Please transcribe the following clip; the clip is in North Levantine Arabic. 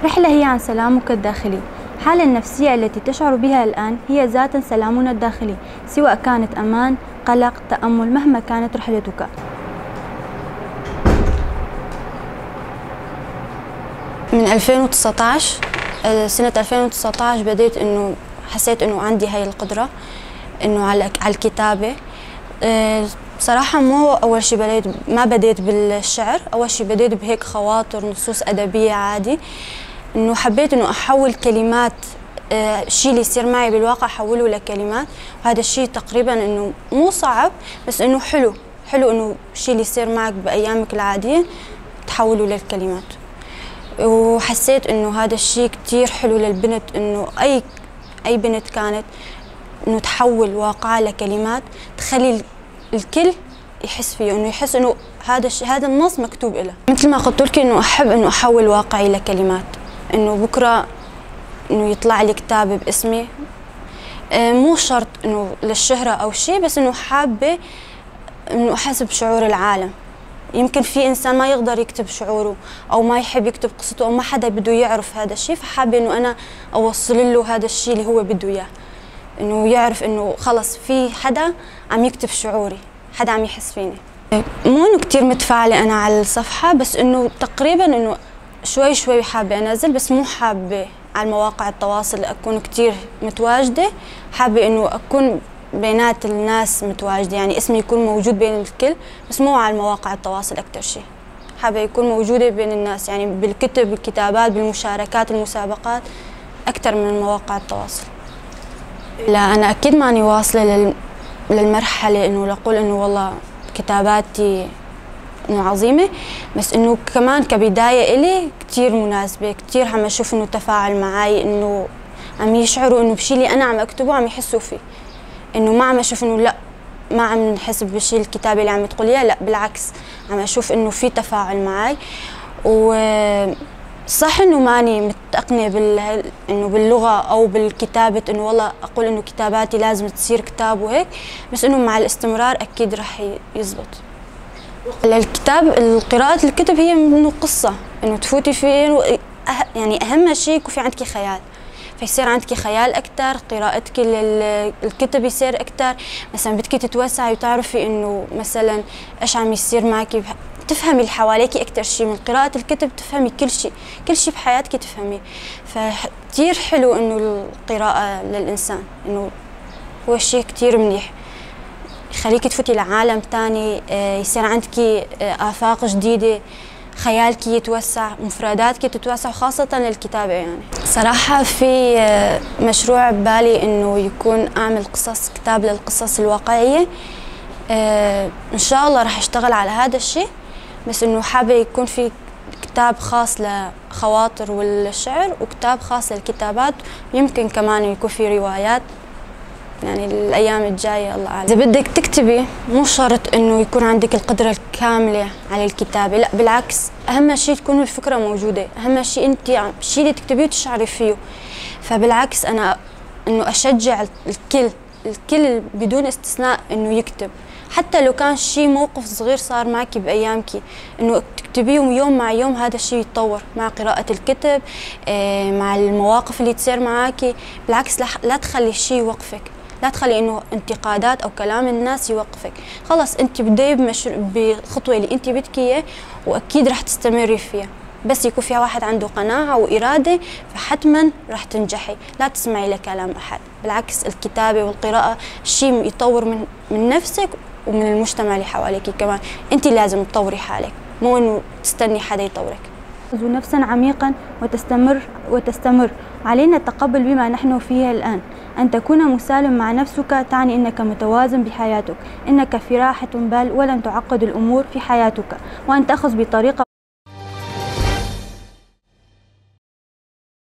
رحلة هي عن سلامك الداخلي. الحالة النفسية التي تشعر بها الآن هي ذات سلامنا الداخلي، سواء كانت أمان، قلق، تأمل، مهما كانت رحلتك. من 2019، سنة 2019 بديت إنه حسيت إنه عندي هاي القدرة إنه على الكتابة. بصراحة مو أول شيء بديت، ما بديت بالشعر، أول شيء بديت بهيك خواطر، نصوص أدبية عادي. إنه حبيت إنه أحول كلمات، الشيء اللي يصير معي بالواقع أحوله لكلمات، وهذا الشيء تقريباً إنه مو صعب، بس إنه حلو، حلو إنه الشيء اللي يصير معك بأيامك العادية تحوله للكلمات. وحسيت إنه هذا الشيء كتير حلو للبنت، إنه أي بنت كانت إنه تحول واقعها لكلمات تخلي الكل يحس فيه، إنه يحس إنه هذا النص مكتوب إله. مثل ما قلت لك إنه أحب إنه أحول واقعي لكلمات، إنه بكرة إنه يطلع لي كتاب باسمي، مو شرط إنه للشهرة أو شيء، بس إنه حابة إنه أحس بشعور العالم. يمكن في إنسان ما يقدر يكتب شعوره أو ما يحب يكتب قصته أو ما حدا بده يعرف هذا الشيء، فحابة إنه أنا أوصل له هذا الشيء اللي هو بده إياه، إنه يعرف إنه خلص في حدا عم يكتب شعوري، حدا عم يحس فيني. مو إنه كتير متفاعلة أنا على الصفحة، بس إنه تقريباً إنه شوي شوي حابة أنزل، بس مو حابة على مواقع التواصل أكون كتير متواجدة، حابة إنه أكون بينات الناس متواجدة، يعني اسمي يكون موجود بين الكل، بس مو على مواقع التواصل أكتر شيء. حابة يكون موجودة بين الناس، يعني بالكتب، بالكتابات، بالمشاركات، المسابقات، أكتر من مواقع التواصل. لا، أنا أكيد ماني واصلة للمرحلة إنه لأقول إنه والله كتاباتي إنه عظيمة، بس إنه كمان كبداية إلي كتير مناسبة، كتير عم أشوف إنه تفاعل معي، إنه عم يشعروا إنه بشي اللي أنا عم أكتبه عم يحسوا فيه، إنه ما عم أشوف إنه لا ما عم نحس بشي الكتابة اللي عم تقوليها، لا بالعكس عم أشوف إنه في تفاعل معي. وصح إنه ماني متقنة إنه باللغة أو بالكتابة، إنه والله أقول إنه كتاباتي لازم تصير كتاب وهيك، بس إنه مع الاستمرار أكيد رح يزبط. الكتاب، قراءة الكتب هي إنه قصة، إنه تفوتي فيه، يعني أهم شيء يكون في عندك خيال، فيصير عندك خيال أكثر، قراءتك للكتب يصير أكثر، مثلا بدك تتوسعي وتعرفي إنه مثلا إيش عم يصير معك، تفهمي اللي حواليك أكثر شيء من قراءة الكتب، تفهمي كل شيء، كل شيء بحياتك تفهميه. فكتير حلو إنه القراءة للإنسان، إنه هو شيء كتير منيح، يخليك تفوتي لعالم ثاني، يصير عندك آفاق جديدة، خيالك يتوسع، مفرداتك تتوسع، وخاصة للكتابة. يعني صراحة في مشروع ببالي إنه يكون أعمل قصص، كتاب للقصص الواقعية، إن شاء الله رح أشتغل على هذا الشيء، بس إنه حابة يكون في كتاب خاص لخواطر والشعر، وكتاب خاص للكتابات، يمكن كمان يكون في روايات، يعني الأيام الجاية الله أعلم. إذا بدك تكتبي مو شرط إنه يكون عندك القدرة الكاملة على الكتابة، لا بالعكس، أهم شيء تكون الفكرة موجودة، أهم شيء أنت الشيء اللي تكتبيه تشعري فيه. فبالعكس أنا إنه أشجع الكل بدون استثناء إنه يكتب، حتى لو كان شيء موقف صغير صار معك بأيامك، إنه تكتبيه يوم مع يوم، هذا الشيء يتطور مع قراءة الكتب، مع المواقف اللي تصير معك. بالعكس لا تخلي الشيء يوقفك، لا تخلي انه انتقادات او كلام الناس يوقفك، خلص انت بدي بخطوه اللي انت بدك اياه، واكيد رح تستمري فيها، بس يكون فيها واحد عنده قناعه واراده فحتما رح تنجحي. لا تسمعي لكلام احد، بالعكس الكتابه والقراءه شيء يطور من نفسك ومن المجتمع اللي حواليك كمان، انت لازم تطوري حالك، مو انه تستني حدا يطورك. نفسا عميقا وتستمر. علينا التقبل بما نحن فيه الآن. أن تكون مسالم مع نفسك تعني أنك متوازن بحياتك، أنك في راحة بال ولن تعقد الأمور في حياتك، وأن تأخذ بطريقة